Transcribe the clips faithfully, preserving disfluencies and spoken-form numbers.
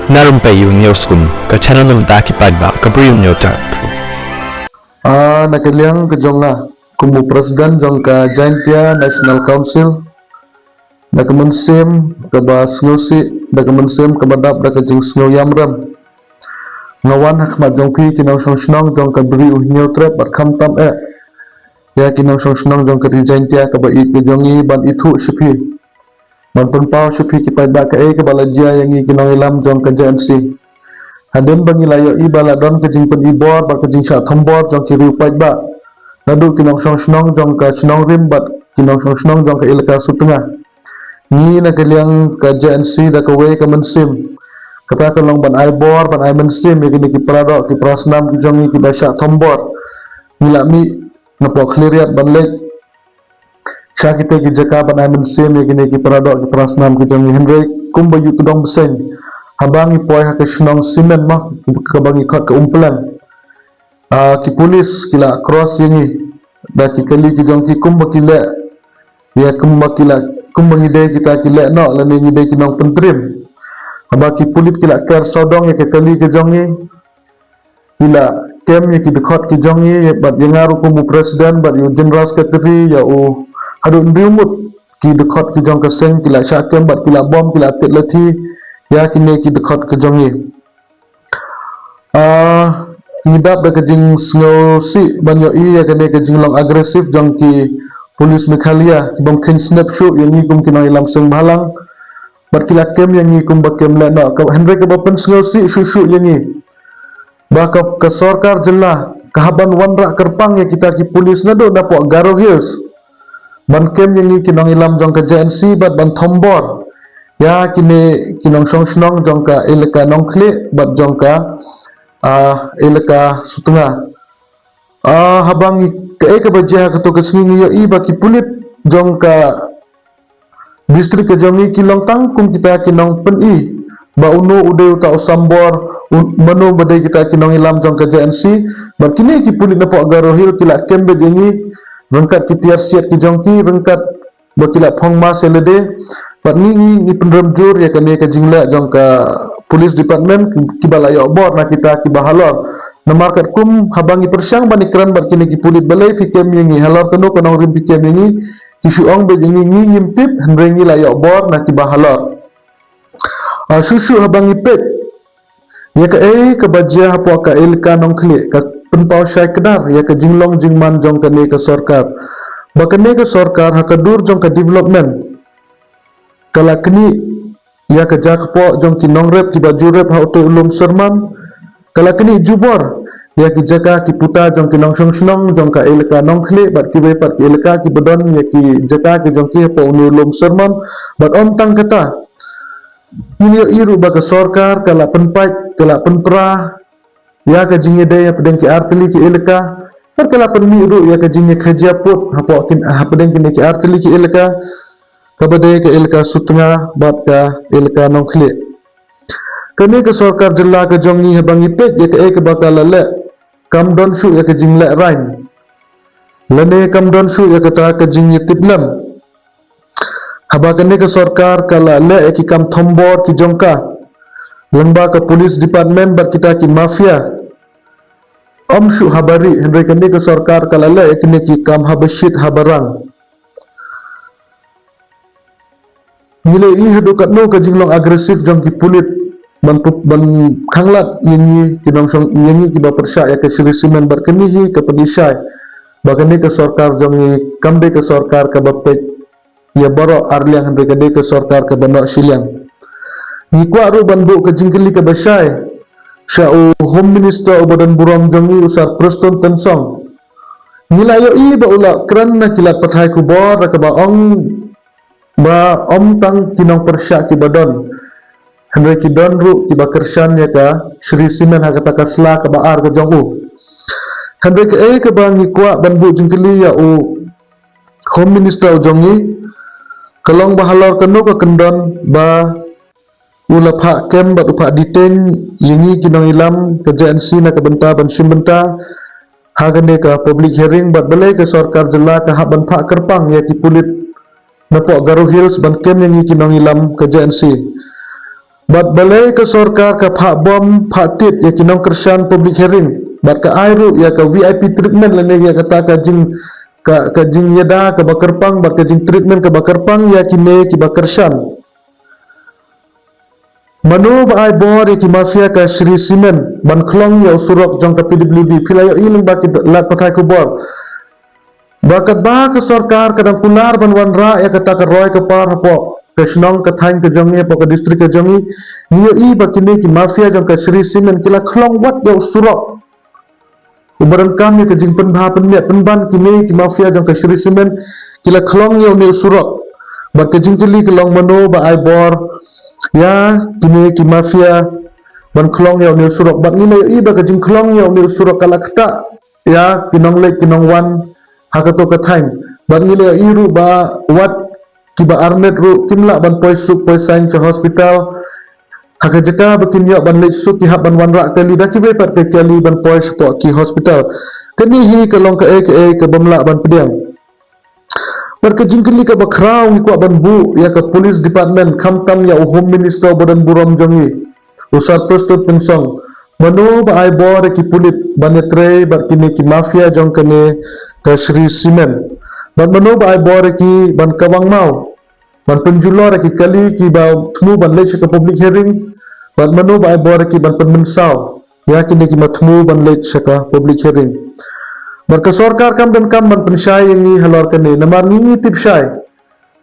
Na Rympei U Hynñiewskum, ka channel na ka bynta ki paidbah ka Bri U Hynñiewtrep. Ah, na ka liang ka jong nga kum u president jong ka Jaintia National Council, da ka mynsiem kaba sngewsih, da ka mynsiem kaba dap da ka jingsngew ïamrem, nga wan ha khmat jong phi ki nongshong shnong jong ka Bri U Hynñiewtrep bad khamtam eh ïa ki nongshong shnong jong ka Ri Jaintia kaba ïeit ka jong ngi ban ithuh sha phi, ban pynpaw sha phi ki paidbah kaei kaba la jia ïa ngi ki nongïalam jong ka J N C. Hadien ba ngi la ïohi ba la don ka jingpynibor bad ka jingshah thombor jong ki riew paidbah, naduh ki nongshong shnong jong ka shnong rim bad ki nongshong shnong jong ka elaka Sutnga, ngi na ka liang ka J N C da kawei ka mynsiem, kata ka long ban ai bor, ban ai mynsiem ïa kine ki paradoh ki parasnam ki jong ngi kiba shah thombor. Ngi la mih napoh Khliehriat ban leit sha kita ki jaka ban ai mynsiem ïa kine ki paradoh ki parasnam ki jong ngi, hynrei kumba ïoh tdong bseiñ, haba ngi poi ha ka shnong Simen ma, kaba ngi khot ka Umpleng, ah, ki pulit ki la cross ïa ngi da ki kali ki jong ki kumba ki leh ïa, kumba ki la, kumba ngi dei kita ki lehnoh lane ngi dei ki nongpyntrim. Haba ki pulit ki la ker sawdong ïa ka kali ka jong ngi, ki la kem ïa ki dkhot ki jong ngi, bad ïa nga ruh kum u president bad ïa u general secretary, ïa u, haduh hynriew ngut ki dkhot ki jong ka seng ki la shah kem bad ki la bom, ki la tied lathi ïa kine ki dkhot ki jong ngi. Ah, ngi dap da ka jingsngewsih ban ïohi ïa kane ka jinglong aggressive jong ki pulit Meghalaya, ki bym kheiñ snep shuh ïa ngi kum ki nongïalam seng bhalang, bad ki la kem ïa ngi kumba kem lehnoh. Ka, hynrei kaba pynsngewsih shuh shuh ïa ngi, ba ka, ka sorkar jylla ka hap ban wanrah kyrpang ïa kita ki pulit naduh napoh Garo Hills ban kem ïa ngi ki nongïalam jong ka J N C bad ban thombor ïa kine ki nongshong shnong jong ka elaka Nongkhlieh bad jong ka, ah, elaka Sutnga. Ah, haba ngi, kaei kaba jia ha kato ka sngi, ngi ïohi ba ki pulit jong ka district ka jong ngi ki long tang kum kita ki nongpyni ba uno u dei uta u sambor, u, mano ba dei kita ki nongïalam jong ka J N C. Bad kine ki pulit napoh Garo Hills ki la kem beit ïa ngi ryngkat ki tiar siat ki jong ki, ryngkat ba ki la phong mask ïa lade. Bad ngi, ngi, ngi pynrem jur ïa kane ka jingleh jong ka police department kiba la ïoh bor na kita kiba halor. Namar katkum haba ngi pyrshang ban ïakren bad kine ki pulit, balei phi kem ïa ngi, halor kano ka nongrim phi kem ïa ngi, ki shu ong beit ïa ngi, ngi ngim tip, hynrei ngi la ïoh bor na kiba halor. Ah, shuh shuh haba ngi peit ïa kaei kaba jia hapoh ka elaka Nongkhlieh ka pynpaw shai kdar ïa ka jinglong jingman jong kane ka sorkar. Ba kane ka sorkar ha ka dur jong ka development ka la knieh ïa ka jaka poh jong ki nongrep kiba ju rep ha uto u lum Sermon. Ka la knieh jubor ïa ki jaka ki puta jong ki nongshong shnong jong ka elaka Nongkhlieh bad kiwei pat ki elaka kiba don ïa ki jaka ki jong ki hapoh une u lum Sermon. Bad ym tang kata, ngi ïohi ruh ba ka sorkar ka la pynpait, ka la pynpra ïa ka jingïadei hapdeng ki artylli ki elaka, bad ka la pynmih ruh ïa ka jingïakajia pud hapoh kin, hapdeng kine ki artylli ki elaka, kaba dei ka elaka Sutnga bad ka elaka Nongkhlieh. Kane ka sorkar jylla ka jong ngi, haba ngi peit ïa kaei kaba ka la leh, kam don shuh ïa ka jinglehrain, lane kam don shuh ïa kata ka jingïatiplem. Haba kane ka sorkar ka la leh ïa ki kam thombor ki jong ka lyngba ka police department bad kita ki mafia, ym shuh haba rieh, hynrei kane ka sorkar ka la leh ïa kine ki kam haba shit haba rang. Ngi la ïohi haduh katno ka jinglong aggressive jong ki pulit ban pu-, ban khanglad ïa ngi ki nongshong, ïa ngi kiba pyrshah ïa ka Shree Cement. Bad kane hi ka pynshai ba kane ka sorkar jong ngi kam dei ka sorkar kaba peit ïa baroh arliang, hynrei ka dei ka sorkar kaba noh shiliang. Ngi kwah ruh ban buh ka jingkylli kaba shai sha u Home Minister uba don burom jong ngi, u Sir Prestone Tynsong. Ngi la ïohi ba u la kren na ki lad pathai khubor da kaba ong ba ym tang ki nongpyrshah kiba don, hynrei ki don ruh kiba kyrshan ïa ka Shree Cement ha kata ka sla kaba ar ka jong u. Hynrei kaei kaba ngi kwah ban buh jingkylli ïa u Home Minister u jong ngi, ka long ba halor kano ka kyndon ba u la phah kem bad u phah detain ïa ngi ki nongïalam ka J N C na ka bynta ban shim bynta ha kane ka public hearing, bad balei ka sorkar jylla ka hap ban phah kyrpang ïa ki pulit napoh Garo Hills ban kem ïa ngi ki nongïalam ka J N C. Bad balei ka sorkar ka phah bom phah tit ïa ki nongkyrshan public hearing bad ka ai ruh ïa ka V I P treatment lane ïa kata ka jing ka, ka jingïada kaba kyrpang bad ka jingtreatment kaba kyrpang ïa kine kiba kyrshan. Mano ba ai bor ïa ki mafia ka Shree Cement ban khlong ïa u surok jong ka P W D? Phi la ïohi lyngba ki lad pathai khubor ba katba ka sorkar ka dang kular ban wanrah ïa kata ka roi ka par hapoh ka shnong ka thaiñ ka jong ngi, hapoh ka district ka jong ngi, ngi ïohi ba kine ki mafia jong ka Shree Cement ki la khlong wat ïa u surok. Uba donkam ïa ka jingpynbha pynmiat pynban, kine ki mafia jong ka Shree Cement ki la khlong ïa une u surok. Bad ka jingkylli ka long, mano ba ai bor ïa kine ki mafia ban khlong ïa une u surok? Bad ngi la ïohi ba ka jingkhlong ïa une u surok ka la ktah ïa ki nongleit ki nongwan ha kato ka thaiñ. Bad ngi la ïohi ruh ba wat kiba armet ruh kim lah ban poi suk poi saiñ sha hospital. Ha ka jaka ba kin ïoh ban leit suk, ki hap ban wanrah kali da kiwei pat ki kali ban poi shapoh ki hospital. Kane hi ka long kaei kaei kabym lah ban pdiang. Bad ka jingkylli kaba khraw, ngi kwah ban buh ïa ka police department, khamtam ïa u Home Minister ba don burom jong ngi, u Sir Prestone Tynsong. Mano ba ai bor ïa ki pulit ban ïatrei bad kine ki mafia jong kane ka Shree Cement? Bad mano ba ai bor ïa ki ban kawang maw ban pynjulor ïa ki kali kiba thmu ban leit sha ka public hearing? Bad mano ba ai bor ïa ki ban pynmynsaw ïa kine kiba thmu ban leit sha ka public hearing? Bad ka sorkar kam donkam ban pynshai ïa ngi halor kane, namar ngi ngi tip shai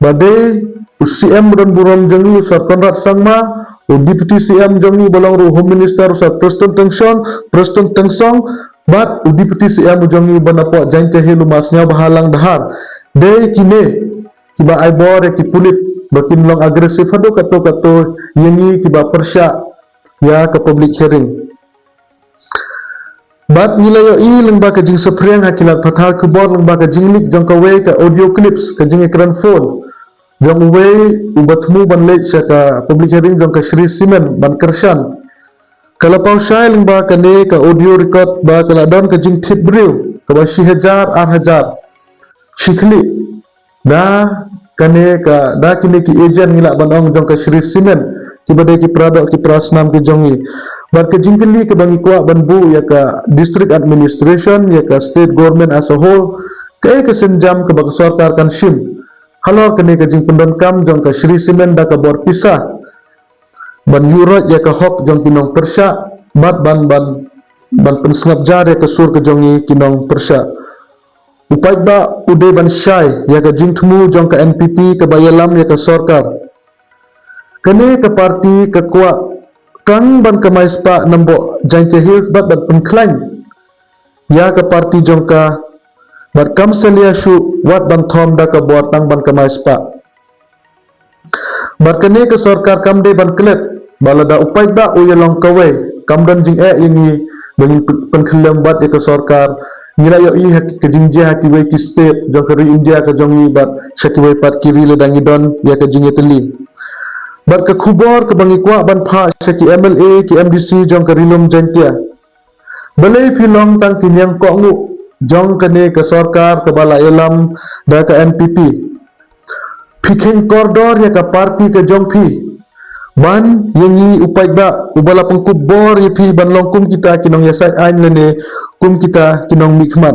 ba dei u C M ba don burom jong ngi, u Sir Conrad Sangma, u Deputy C M jong ngi ba long ruh Home Minister, u Sir Prestone Tynsong, Prestone Tynsong, bad u Deputy C M u jong ngi ba napoh Jaiñtia Hills, u Ma Sniawbhalang Dhar. Dei kine kiba ai bor ïa ki pulit ba kin long aggressive haduh kato kato ïa ngi kiba pyrshah ïa ka public hearing. Bad ngi la ïohi lyngba ka jingsaphriang ha ki lad pathai khubor lyngba ka jingleak jong kawei ka audio clips, ka jingïakren phone jong uwei uba thmu ban leit sha ka public hearing jong ka Shree Cement ban kyrshan. Ka la paw shai lyngba kane ka audio record ba ka la don ka jingthied briew kaba shi hajar ar hajar shi khlieh da kane ka, da kine ki agent, ngi lah ban ong, jong ka Shree Cement, kiba dei ki para doh ki para snam ki jong ngi. Bad ka jingkylli kaba ngi kwah ban buh ïa ka district administration, ïa ka state government as a whole, kaei ka sienjam kaba ka sorkar kan shim halor kane ka jingpyndonkam jong ka Shree Cement da ka bor pisa ban ïuhroit ïa ka hok jong ki nongpyrshah bad ban, ban, ban pynsngap jar ïa ka sur ka jong ngi ki nongpyrshah. U paidbah u dei ban shai ïa ka jingthmu jong ka N P P kaba ïalam ïa ka sorkar. Kane ka party ka kwah tang ban kamai spah namboh Jaiñtia Hills bad ban pynkhlaiñ ïa ka party jong ka, bad kam salia shuh wat ban thom da ka bor tang ban kamai spah. Bad kane ka sorkar kam dei ban klet ba lada u paidbah u ïalong kawei, kam don jingeh ïa ngi ba ngin pyn-, pynkhyllem bad ïa ka sorkar. Ngi la ïohi ha ka jingjia ha kiwei ki state jong ka ri India ka jong ngi bad sha kiwei pat ki ri lada ngi don ïa ka jingïatylli. Bad ka khubor kaba ngi kwah ban phah sha ki M L A, ki M D C jong ka Ri Lum Jaiñtia: balei phi long tang ki niang kohnguh jong kane ka sorkar kaba la ïalam da ka N P P? Phi kheiñ kordor ïa ka party ka jong phi ban ïa ngi, u paidbah uba la pynkup bor ïa phi ban long kum kita ki nongïasaid aiñ lane kum kita ki nongmihkhmat.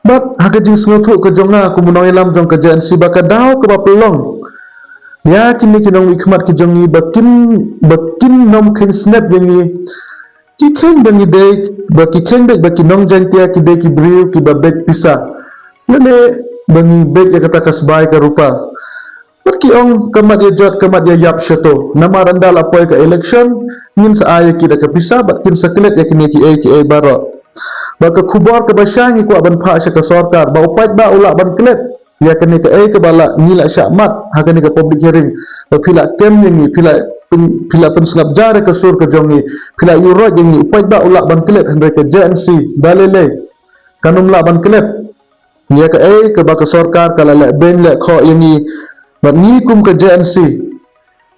Bad ha ka jingsngewthuh ka jong nga kum u nongïalam jong ka J N C, ba ka daw kaba pynlong ïa kine ki nongmihkhmat ki jong ngi ba kin, ba kin nym kheiñ snep ïa ngi, ki kheiñ ba ngi dei, ba ki kheiñ beit ba ki nong Jaiñtia ki dei ki briew kiba beit pisa, lane ba ngi beit ïa kata ka sbai ka rupa. Bad ki ong, ka mat ïa jot ka mat ïa ïap shato, namar ynda la poi ka election ngin sa ai ïa ki da ka pisa bad kin sa klet ïa kine kiei kiei baroh. Bad ka khubor kaba shai ngi kwah ban phah sha ka sorkar ba u paidbah u lah ban klet ïa kane kaei kaba la, ngi la shah mad ha kane ka public hearing, ba phi la kem ïa ngi, phi la pyn-, phi la pynsngap jar ïa ka sur ka jong ngi, phi la ïuhroit ïa ngi. U paidbah u lah ban klet, hynrei ka J N C da lei lei kan ym lah ban klet ïa kaei kaba ka sorkar ka la leh beiñ leh khoh ïa ngi. Bad ngi kum ka J N C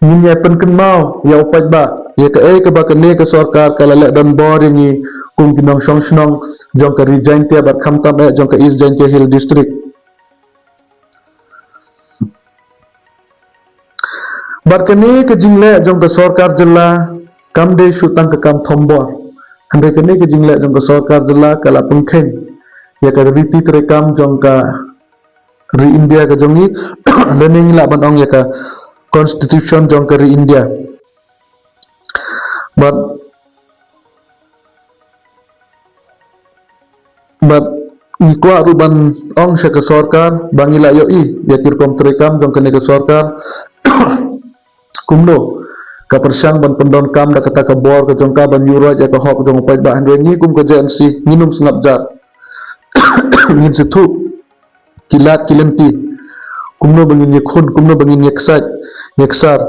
ngin ïa pynkynmaw ïa u paidbah ïa kaei kaba kane ka sorkar ka la leh donbor ïa ngi kum ki nongshong shnong jong ka Ri Jaiñtia bad khamtam eh jong ka East Jaiñtia Hills District. Bad kane ka jingleh jong ka sorkar jylla kam dei shu tang ka kam thombor. Hynrei kane ka jingleh jong ka sorkar jylla ka la pynkheiñ ïa ka riti treikam jong ka ri India ka jong ngi, lane ngi lah ban ong ïa ka constitution jong ka ri India. Bad Bad ngi kwah ruh ban ong sha ka sorkar ba ngi la ïohi ïa ki rukom treikam jong kane ka sorkar kumno ka pyrshang ban pyndonkam da kata ka bor ka jong ka ban ïuhroit ïa ka hok jong u paidbah. Hynrei ngi kum ka J N C ngin ym sngap jar. Ngin sa thuh ki lad ki lynti kumno ba ngin ïakhun, kumno ba ngin ïaksait ïaksar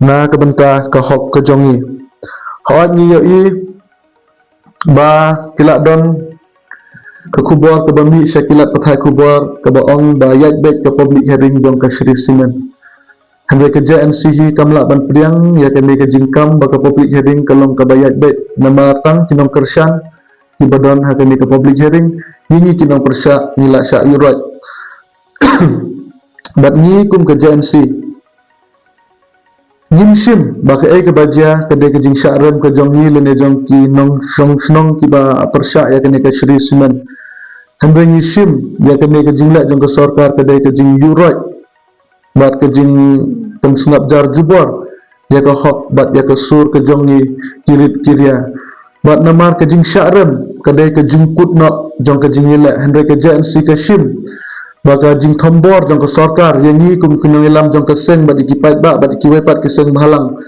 na ka bynta ka hok ka jong ngi. Hooid, ngi ïohi ba ki la don ka khubor kaba mih sha ki lad pathai khubor kaba ong ba ïaid beit ka public hearing jong ka Shree Cement. Hynrei ka J N C hi kam lah ban pdiang ïa kane ka jingkam ba ka public hearing ka long kaba ïaid beit, namar tang ki nongkyrshan kiba don ha kane ka public hearing, ïa ngi ki nongpyrshah ngi la shah ïuhroit. Bad ngi kum ka J N C ngim shim ba kaei kaba jia ka dei ka jingshah rem ka jong ngi lane jong ki nongshong shnong kiba pyrshah ïa kane ka Shree Cement. Hynrei ngi shim ïa kane ka jingleh jong ka sorkar ka dei ka jingïuhroit bad ka jingpynsngap jar jubor ïa ka hok bad ïa ka sur ka jong ngi ki rit ki ria. Bad namar ka jingshah rem ka dei ka jingkut noh jong ka jingïaleh, hynrei ka J N C ka shim ba ka jingthombor jong ka sorkar ïa ngi kum ki nongïalam jong ka seng bad ïa ki paidbah bad ïa kiwei pat ki seng bhalang,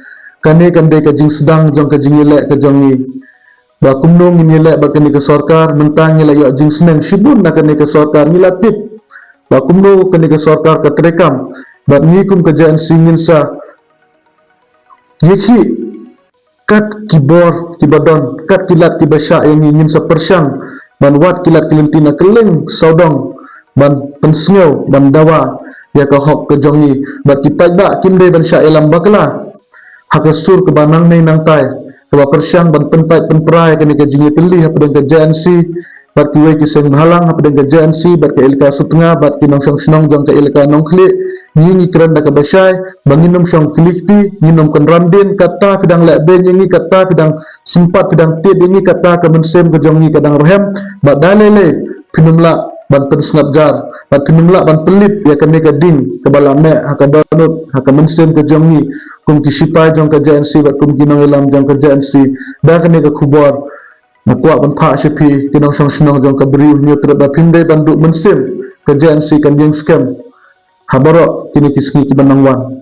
kane kan dei ka jingsdang jong ka jingïaleh ka jong ngi. Ba kumno ngin ïaleh bad kane ka sorkar, mynta ngi la ïoh jingsneng shibun na kane ka sorkar, ngi la tip ba kumno kane ka sorkar ka treikam. Bad ngi kum ka J N C ngin sa ïakhih kat ki bor kiba don, kat ki lad kiba shah ïa ngi, ngin sa pyrshang ban wad ki lad ki lynti na kylleng sawdong ban pynsngew, ban dawa ïa ka hok ka jong ngi. Bad ki paidbah kim dei ban shah ïalam bakla ha ka sur kaba nangne nangtai, kaba pyrshang ban pynpait pynpra ïa kane ka jingïatylli hapdeng ka J N C bad kiwei ki seng bhalang hapdeng ka J N C bad ka elaka Sutnga bad ki nongshong shnong jong ka elaka Nongkhlieh. Ngi ngi kren da kaba shai ba ngin ym shong kylli kti, ngin ym kynran dien. Kata phi dang leh beiñ ïa ngi, kata phi dang sympat, phi dang tied ïa ngi, kata ka mynsiem ka jong ngi ka dang rhem. Bad da lei lei phin ym lah ban pynsngap jar bad phin ym lah ban pynlip ïa kane ka ding kaba la meh ha ka dohnud, ha ka mynsiem ka jong ngi kum ki shipai jong ka J N C bad kum ki nongïalam jong ka J N C. Da kane ka khubor nga kwah ban phah sha phi ki nongshong shnong jong ka Bri U Hynñiewtrep ba phin dei ban duh mynsiem, ka J N C kan ïeng skhem ha baroh kine ki sngi kiban nang wan.